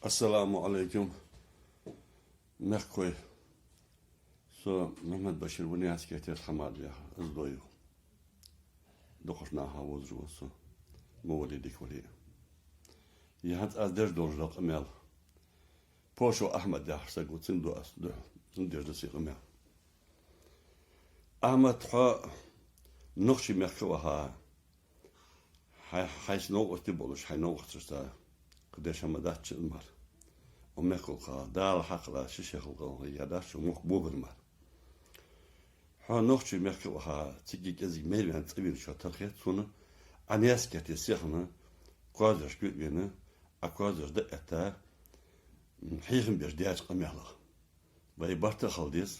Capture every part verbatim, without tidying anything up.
Ассаламу Ӏалайкум, мехкахой. Со Мухьаммад-Башир ва, Наьсарера тхьамада ваьха, из дой ю. Дукхача наха вовзаш ва со, ма вале дика вале. Ер хӀанз аз деш долаш дола къамаьл, Пошо Ахьмад яхаш саг ва, цунна ду аз духьал, цунна деш да са къамаьл. Ахьмад, хьо нохчий мехка ваха, хьай-, хьайца новкъостий болаш, хьай новкъосташца кхы деш хӀама дац шун мара. Укх мехка ваха, Дала хьакхала, ши шехал къалха ядац шун мохк бобар мара. Хьо нохчий мехка ваха, цига кӀезига мел ваьнна цӀавена шо тархет сона, Ӏа Наьсарера сехна, коазаш куьг вена, Ӏа коазаш да этта, хьехам беш даьча къамаьлах. Вай барт а хила деза,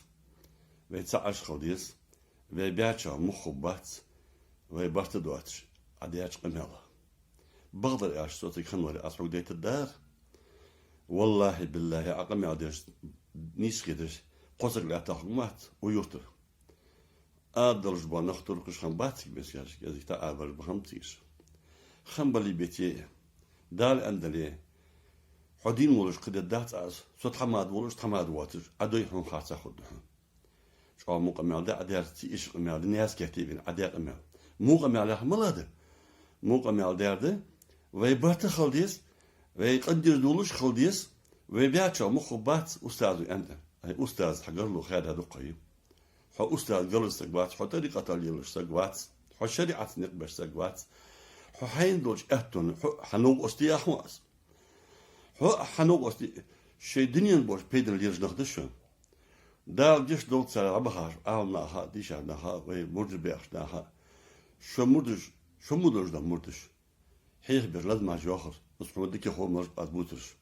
вай цхьа Ӏаш хила деза, вай баьчоа мух хургбац, вай барт а доацаш, Ӏа даьча къамаьлах. Бакъдар аьлча, со цига хинна вале, аз хьога дайтаргдар. Валлахьи, биллахьи, Ӏа къамаьл деш, нийса хеташ, кхо саг лаьттах хургвац укх юртара. Ӏадалуш бола нах туркхаш хиннабац цига, бескаш, кӀезига таӀабараш ба хӀама цига. Хам бале бете, Дала аьннадале, хьо дийна волаш кхы де дац аз, со тхьамада волаш, тхьамада воацаш, Ӏа дой хьона харцахьа хургда хьона. ЧӀоагӀа во къамаьл да Ӏа даьр, цига иштта къамаьл да, Наьсарера вена Ӏа даь къамаьл. Во къамаьл яхар малагӀа да? Во къамаьл даьр да, вай барт а хила деза, вай къиндеш долаш хила деза, вай баьчоа мух хургбац, устазо аьннад. Ай, устаз, хьа гарло хаьда дукха ю. Хьо устаз галаз саг вац, хьо тӀарикъатал лелаш саг вац, хьо шариӀатаца никъ беш саг вац. Хьо хьайна долча аьттонна, хьо хьа новкъостий яхаш ва аз. Хьо хьа новкъостий, шоай дунен болча пайдана лелаш нах да шо. Дала гешт долда царех бахаш, Ӏаламнаха а, дийшача наха а, вай мурдаш баьхача наха а. Шо мурдаш, шо мо долаш да мурдаш. Хьехабеш ламаз йоахар, из хьона дика хов, малаш ба аз бувцараш.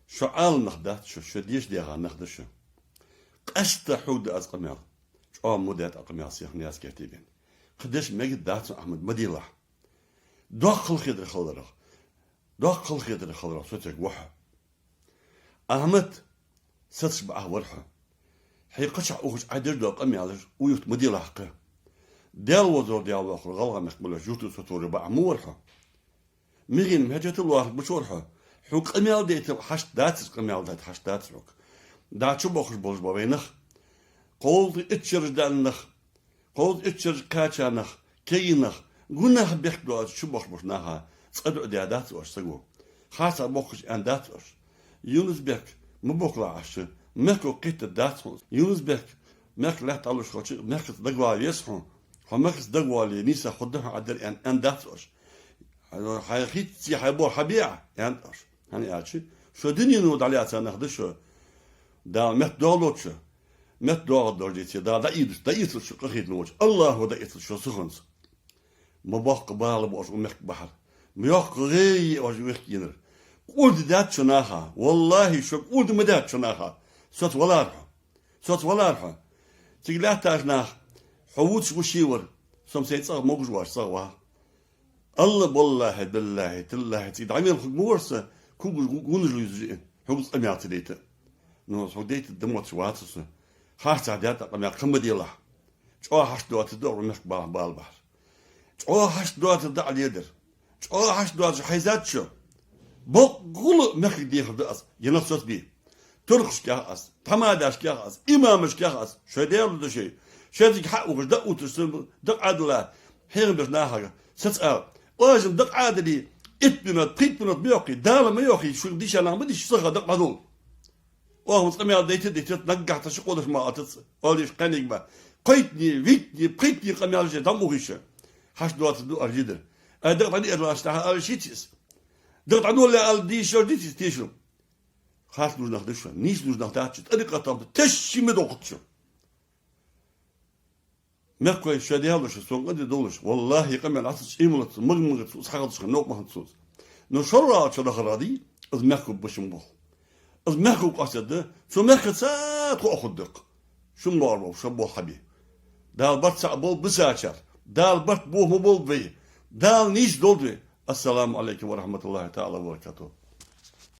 Шо Ӏаламнах дац шо, шо деша дегӀа нах да шо. Къаьстта хьога да аз къамаьл. ЧӀоагӀа во даьд Ӏа къамаьл сехна Наьсарера вена. Кхы деш мегаргдац хьона, Ахьмад, ма делахь. Доккха халахетар хиларах. Доккха халахетар хиларах со цига ва хьо. Ахьмад, сацаш бакъахьа вар хьо. Хьай кхычахьа ухаш Ӏа деш дола къамаьлаш укх юрта ма делахь кхы. Даьла возар, Даьла воаккхар, гӀалгӀай мехка болаш юрта со тора бакъахьа ма вар хьо. Мигин мехкахьа лоархӀаш ма вар хьо. Хьога къамаьл дайта хьашт дацар, къамаьл дайта хьашт дацар хьога. ДӀа чубохкаш болаш ба вай нах. Кховзткъеи итт шераш даьнна нах, кховзткъеи итт шераш кхаьча нах, кегий нах, гунахьа бехк доацаш чубохкаш болча наха цкъа дуӀа даь дац оаш саго. Харцахьа бохкаш аьнна дац оаш: Юнус-Бек, ма бохкалахь Ӏа шо, мехко кхетаргдац хьона. Юнус-Бек, мехка лаьтта Ӏалуш хилча, мехкаца дагавала веза хьона. Хьо мехкаца дагавоале, нийса хургда хьона Ӏа дар, аьнна, аьнна дац оаш. Хьай хица, хьай бохам хьабеа, аьннад оаш. ХӀана аьлча, шо дунено дӀалаьца нах да шо. Дала меттадоагӀа лоац шо. МеттадоагӀаргдолаш деце, Дала дӀаийцалда, дӀаийцалда шо къахетаме волча АллахӀа, дӀаийцалда шо сихонца. Ма боккха бала ба оаш укх мехка бахьар. Ма йоккха гӀайгӀа я оаш вехкинар. КӀордадаьд шо наха. ВаллахӀи, шо кӀорда ма даьд шо наха. Соца валара хьо. Соца валара хьо. Цига лаьттача наха хьо вувцаш ва шевар. Со-м сай цӀагӀа могаш воацаш цӀагӀа ва. Алла, валлахӀи, биллахӀи, тиллахӀи, цига дӀавена хург ма вар со, кулгаш гу-, гунаж луйзаш а, хьога къамаьл ца дайта. Но хьога дайта да мотташ вацар со. Харцахьа даьд Ӏа къамаьл, кхы ма делахь. ЧӀоагӀа хьашт доацаргда укх мехка бала бахьар. ЧӀоагӀа хьашт доацаргда Ӏа ледар. ЧӀоагӀа хьашт доацаш хьайзад шо. Боккъала мехкага дехар да аз, е нах соцабе. Туркхашкех аз, тхьамадашкех аз, имамашкех аз, шоай Даьла да шоай. Шоай цига хьаухаш, дӀаотташ, дакъа Ӏадала, хьехам беш нахага саца ала. Оаш-м дакъа Ӏадале, итт минот, пхийтта минот ма йоаккхий, Дала ма йоахий, шуга дийша нах ма дийша, саха дакъа ма дул. Оаха-м къамаьл дайта а дайта, наггахьа тха ши кхо дош ма оттац, оалаш кхаьннарг ба. Кхойтте, вийтте, пхийтте къамаьлаш е дӀа ма ухий шо. Хьашт доацаргда оаш ледар. Ай, дакъа дӀадиъар лаьш тӀехьа ала шийца из. Дакъа дӀадолале ала дийша оаш дийца из тешал. Харц луш нах да шо, нийса луш нах дац шо, тӀарикъатал тешши ма дохац шо. Мехкахой, шоай Даьла да шо, сона къа де долаш. ВаллахӀи, къамаьл Ӏа ца чӀималац, мага-магац, ус хьагӀалдаш хинна новкъа ма хиннад цунца. Но шорвалча дахара дий, из мехко башим бол. Из мехко къоастаде да, цу мехкаца тхо а хургда-кх. Шун лоар вов, шо бол хьабе. Дала барт цхьаъ болба бисачар. Дала барт бохам болба вай. Дала нийса долда вай. Ассаламу Ӏалайкум ва рахьматуллахӀи таӀала ва баракатухӀ.